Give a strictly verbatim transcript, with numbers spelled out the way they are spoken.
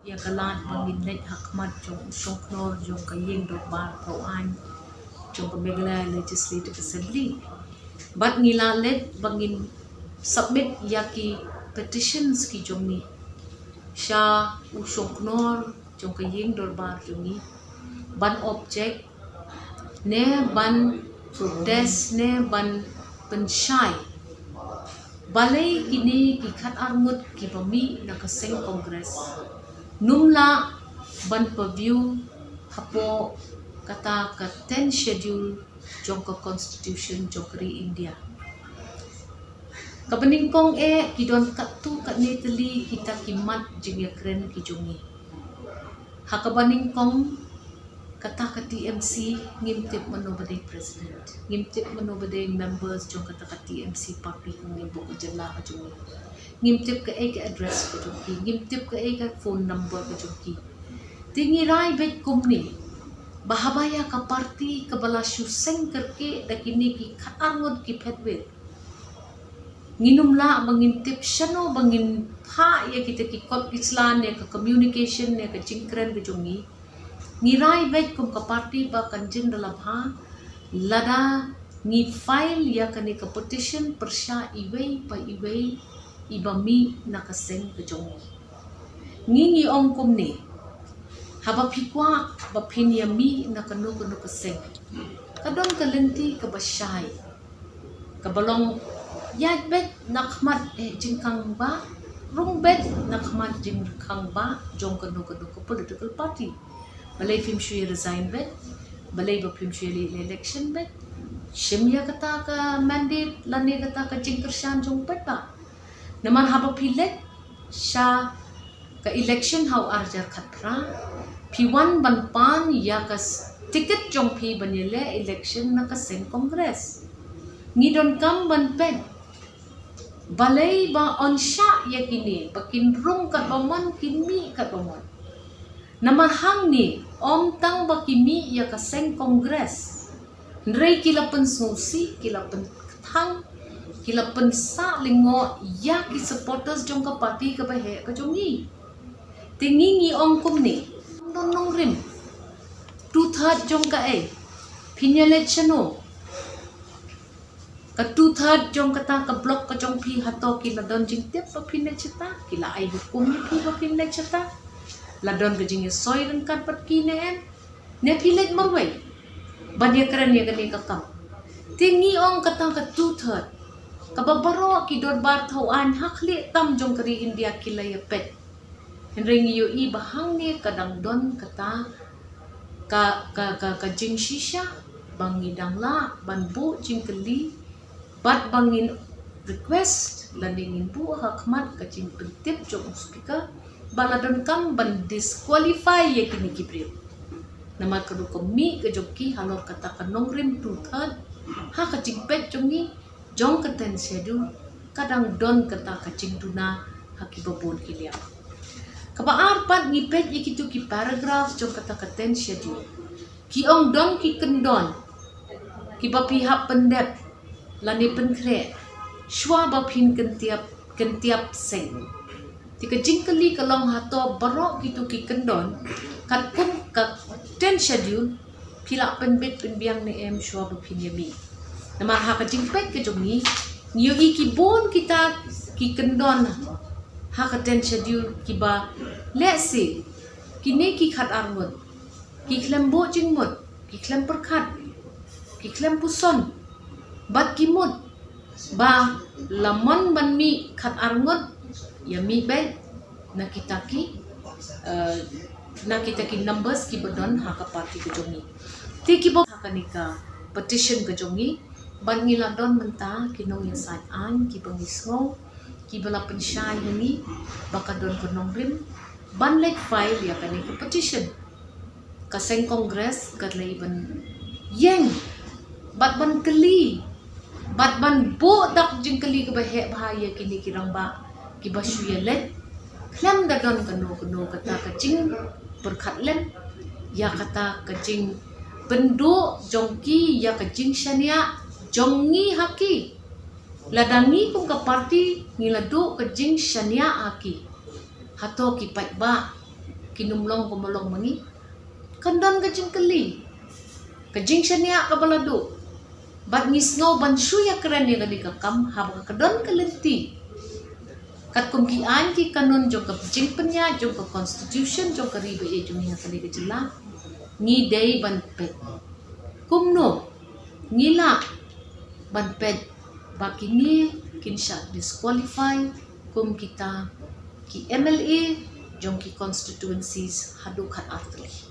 ïa ka lad ba ngin leit ha khmat jong u shongknor jong ka ïing dorbar thaw aiñ jong ka Meghalaya Legislative Assembly. Bad ngi la leit ba ngin submit ïa ki petitions ki jong ngi sha u shongknor jong ka ïing dorbar jong ngi ban object ne ban protest ne ban pynshai balei kine ki khat arngut kiba mih na ka seng Congress nym lah ban paview hapoh kata ka ten schedule jong ka constitution jong ka ri India. Kaba nyngkong eh ki don katto katne tylli kita ki mat jingïakren ki jong ngi. Ha kaba nyngkong, kata ka T M C ngim tip mano ba dei president, ngim tip mano ba dei members jong kata ka T M C party, ngim buh ka jylla ka jong ngi. Ngim tip kaei ka address ka jong ki, ngim tip kaei ka phone number ka jong ki. Te ngi rai beit kumne ba haba ïa ka party kaba la shu seng kyrkieh da kine ki khat arngut ki phet wit, ngin ym lah ba ngin tip shano ba ngin phah ïa kita ki kot ki sla ne ka communication ne ka jingkren ka jong ngi. Ngi rai beit kum ka party ba kan jin da la bha lada ngi file ïa kane ka petition pyrshah iwei pa iwei iba mih na ka seng ka jong ngi. Ngi ngi ong kumne, haba phi kwah ba phin ïa mih na kano kano ka seng, ka don ka lynti kaba shai, kaba long ïaid beit na khmat eh jingkhang ba, rung beit na khmat jingkhang ba jong kano kano ka political party. Balei phim shu ïa resign beit, balei ba phim shu ïa leh election beit, shim ïa kata ka mandate lane kata ka jingkyrshan jong peit ba. Namar haba phi leit sha ka election ha u ar hajar khatphra, phi wan ban pan ïa ka s- ticket jong phi ban ïaleh election na ka seng Congress. Ngi donkam ban peit balei ba yn shah ïa kine ba kin rung katba mon, kin mih katba mon. Namar hangne ym tang ba ki mih ïa ka seng Congress, hynrei ki la pynsngewsih, ki la pynkthang, ki la pynsah lyngngoh ïa ki supporters jong ka party kaba heh ka jong ngi. Te ngi ngi ong kumne, don nongrim, two third jong kaei, phin ïaleit shano? Ka two third jong kata ka block ka jong phi, hato ki la don jingtip ba phin leit shata, ki la ai hukum ïa phi ba phin leit shata? La don ka jingïasoi ryngkat bad ki ne em? Ne phi leit marwei ban ïakren ïa kane ka kam? Te ngi ong kata ka two third, kaba baroh ki dorbar thaw aiñ ha khlieh tam jong ka ri India ki la ïapeit. Hynrei ngi ïohi ba hangne ka dang don kata ka, ka, ka, ka jingshisha ba ngi dang lah ban buh jingkylli bad ba ngin request lane ngin buh ha khmat ka jingpyntip jong u speaker ba la donkam ban disqualify ïa kine ki briew. Namar ka rukom mih ka jong ki halor kata ka nongrim two third ha ka jingpeit jong ngi jong ka ten schedule, ka dang don kata ka jingduna ha kiba bun ki liang. Kaba ar pat ngi peit ïa kito ki paragraph jong kata ka ten schedule. Ki ong don ki kyndon kiba phi hap pyndep lane pynkhreh shuwa ba phin kyntiap, kyntiap seng. Te ka jingkylli ka long hato baroh kito ki kyndon katkum ka ten schedule phi lah pynbit pynbiang ne em shuwa ba phin ïa mih? Namar ha ka jingpeit ka jong ngi, ngi ïohi ki bun kita ki kyndon ha ka ten schedule kiba lehse kine ki khat arngut ki khlem buh jingmut, ki khlem pyrkhat, ki khlem puson bad ki mut ba la mon ban mih khat arngut, ïa mih beit na kita ki, eh, na kita ki numbers kiba don ha ka party ka jong ngi. Te kiba ha kane ka petition ka jong ngi, bad ngi la don mynta ki nongïasaid aiñ kiba ngi sngew kiba la pynshai ha ngi ba ka don ka nongrim ban leit file ïa kane ka petition. Ka seng Congress ka dei ban ïeng bad ban kylli bad ban buh dak jingkylli kaba heh bha ïa kine ki rangbah kiba shu ïaleit khlem da don kano kano kata ka jingpyrkhat lem ïa kata ka jingpynduh jong ki ïa ka jingshaniah jong ngi ha ki. Lada ngi kum ka party ngi la duh ka jingshaniah ha ki, hato ki paidbah Ki num long kumba long ma ngi. Kan don ka jingkylli, ka jingshaniah kaba la duh. Bad ngi sngew ban shu ïakren ïa kane ka kam haba ka don ka lynti. Katkum ki aiñ ki kanun jong ka jingpynïaid jong ka constitution jong ka ri ba ïeit jong ngi ha kane ka jylla, ngi dei ban peit kumno ngi lah ban peit ba kine kin shah disqualify kum kita ki M L A jong ki constituencies haduh khat artylli.